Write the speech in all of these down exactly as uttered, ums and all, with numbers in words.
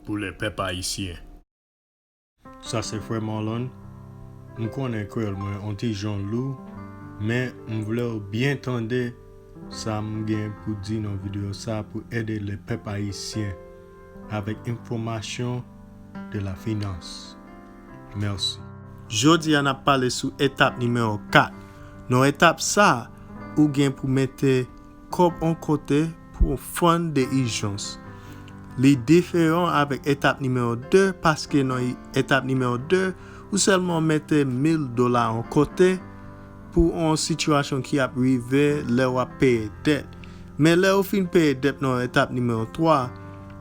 pou lè pèp ayisyen. Sa se frè Marlon. M konnen kreyòl mwen on ti jan lou, men m vle w byen tande sa m gen pou di nan videyo sa pou ede lè pèp ayisyen avèk enfòmasyon de la finans. Mèsi. Jodi a n ap pale sou etap nimewo kat. Nan etap sa, ou gen pou mete kòb on kote pou fon de ijans. Li diferan avèk etap nimewo de, paske nan etap nimewo de, ou sèlman mete mil dola on kote pou on sitiyasyon ki ap rive lè w ap peye dèt. Men lè ou fin peye dèt nan etap nimewo twa,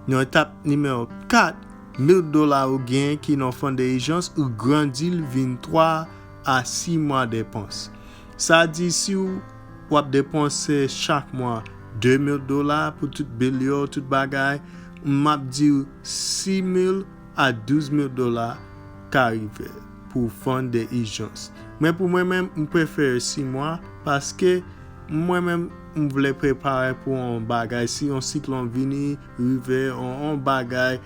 nan etap nimewo kat, mil dola ou gen ki nan fon de ijans, ou grandi l vin twa a sis mwa depans. Sa di si w w ap depanse chak mwa de mil dola pou tout bil yo, tout bagay, m ap di w sis mil a douz mil dola ka rive pou fon de ijans. Men pou mwen menm, m prefere sis mwa paske mwen menm, m vle prepare pou yon bagay. Si yon siklòn vini, rive, yon, yon bagay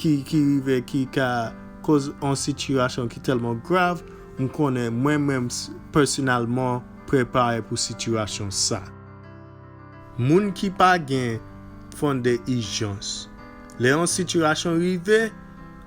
ki, ki rive, ki ka koz yon sitiyasyon ki tèlman grav, m konnen mwen menm s-, pèsonèlman prepare pou sitiyasyon sa. Moun ki pa gen fon de ijans. Lè yon sitiyasyon rive,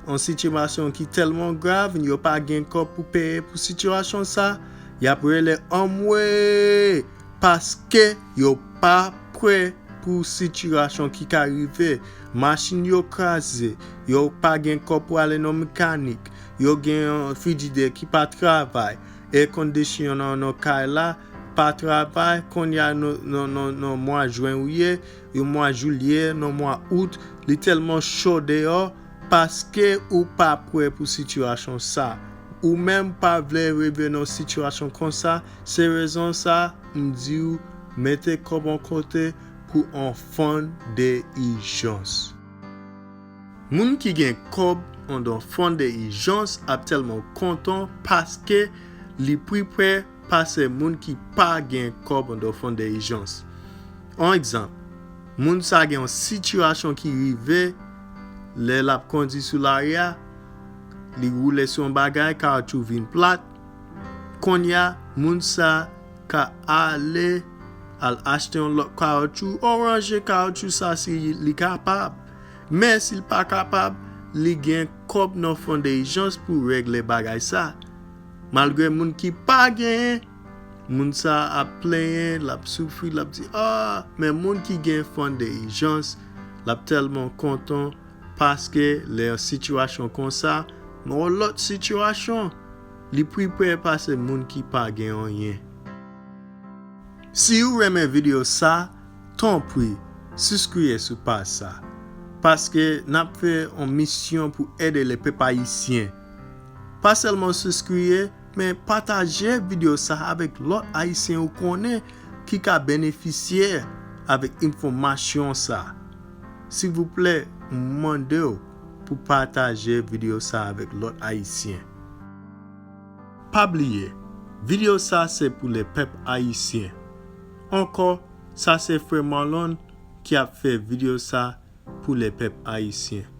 yon sitiyasyon ki tèlman grav, yo pa gen kòb pou peye pou sitiyasyon sa, y ap rele anmwe paske yo pa prè pou sitiyasyon ki ka rive. Machin yo kraze, yo pa gen kòb pou ale nan mekanik, yo gen yon frijidè ki pa travay, èkondisyon nan, nan kay la pa travay. Kounye a nan, nan, nan, nan mwa jen ou ye, yon mwa jilye, nan mwa out, li tèlman cho deyò, paske ou pa prè pou sitiyasyon sa. Ou menm pa vle rive nan sitiyasyon konsa, se rezon sa m di w mete kòb yon kote pou yon fon de ijans. Moun ki gen kòb anndan fon de ijans ap tèlman kontan paske li pi prè pase moun ki pa gen kòb anndan fon de ijans. Yon egzanp, moun sa gen yon sitiyasyon ki rive lè l ap kondui sou lari a, li woule sou yon bagay, kawotchou vin plat. Kounye a, moun sa ka ale al achte yon lòt kawotchou, ou ranje kawotchou sa si li kapab. Men si l pa kapab, li gen kòb nan fon de ijans pou regle bagay sa. Malgre moun ki pa genyen, moun sa ap plenyen, l ap soufri, l ap di, "Ah!" Men moun ki gen fon de ijans, l ap tèlman kontan, paske lè yon sitiyasyon konsa, nan yon lòt sitiyasyon, li pi prè pase moun ki pa gen anyen. Si w renmen videyo sa, tanpri, siskriye sou paj sa, paske n ap fè yon misyon pou ede lè pèp ayisyen. Pa sèlman siskriye, men pataje videyo sa avèk lòt ayisyen ou konnen ki ka benefisye avèk enfòmasyon sa. Silvouplè, m mande w pou pataje videyo sa avèk lòt ayisyen. Pa bliye, videyo sa se pou lè pèp ayisyen. Ankò, sa se frè Marlon ki ap fè videyo sa pou lè pèp ayisyen.